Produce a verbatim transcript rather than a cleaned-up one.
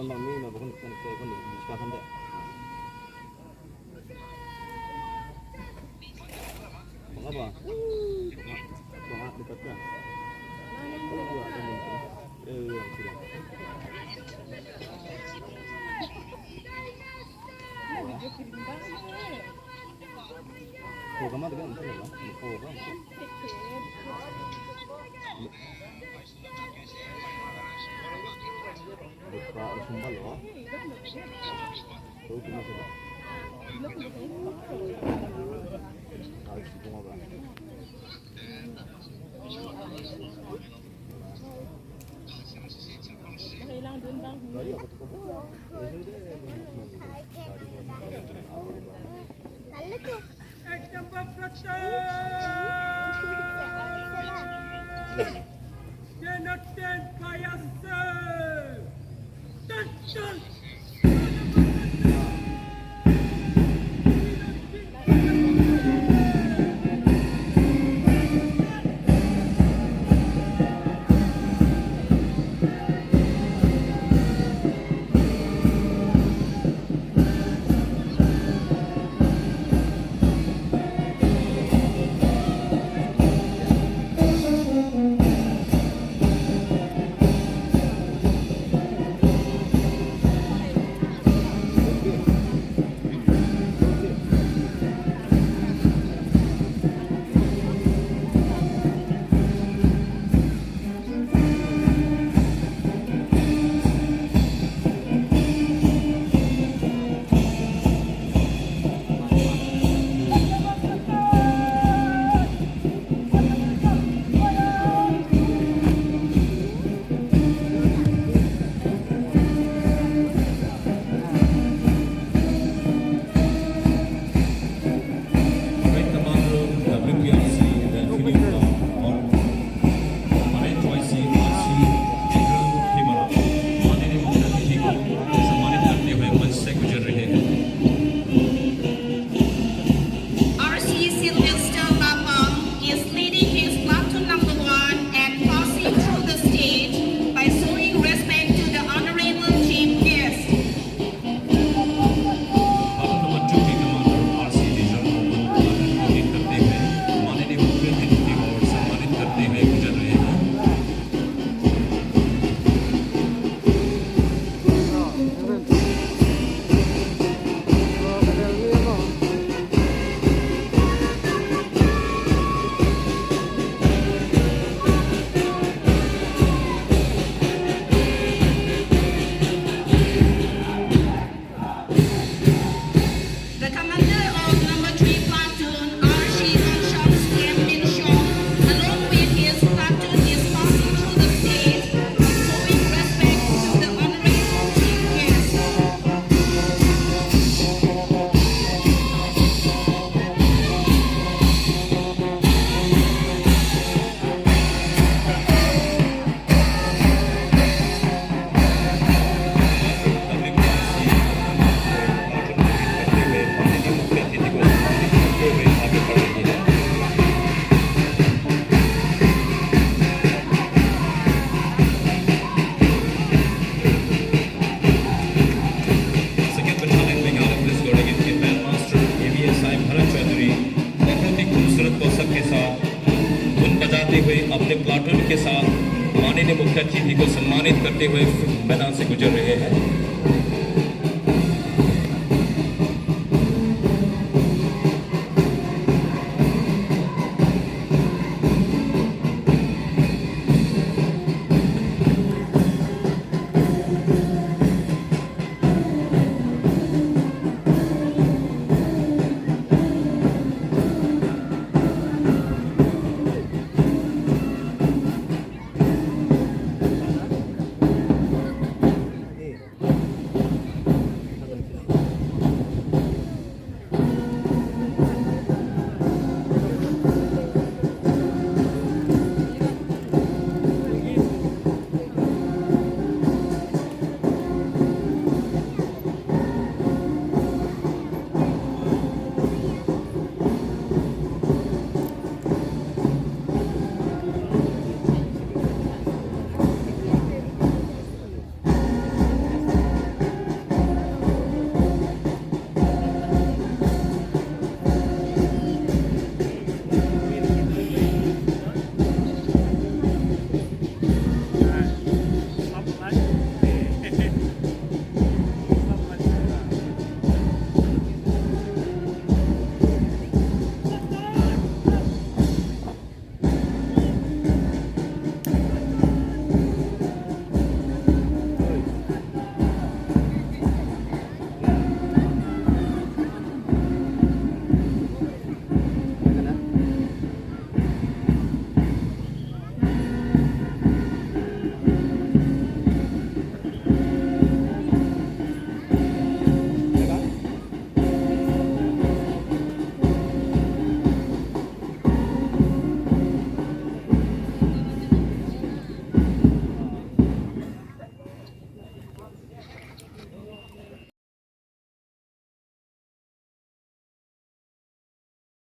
Mami, ma bukan, bukan, bukan, bukan, bukan, bukan. Bang apa? Bang apa dekat kan? Eh, iya, sudah. Oh, kamu dekat, betul, Bang? Oh, Bang. Great Commander, W P R C, Delphine Kumar, और हमारे चॉइस से आरसी इंद्र हिमरा, माननीय मुख्य अतिथि को सम्मानित करते हुए मंच से गुजर रहे हैं। R C Sylvester Bapam is leading his platoon number one and passing through the stage by showing respect to the honorable chief guest. Platoon number two के कमांडर आरसी डीजल को प्लाटून को लीड करते हुए माननीय मुख्य अतिथि और सम्मानित करते हुए गुजर रहे हैं। The commander of number three platoon, R C Gonchar Skem Pinchon, along with his platoon, is passing through the stage, showing respect to the honorable chief guest. Second Battalion Meghalaya Police Corps के Band Master A V S I भरत चौधरी बहुत ही खूबसूरत पोशाक के साथ धुन बजाते हुए अपने प्लाटून के साथ माननीय मुख्य अतिथि को सम्मानित करते हुए मैदान से गुजर रहे हैं।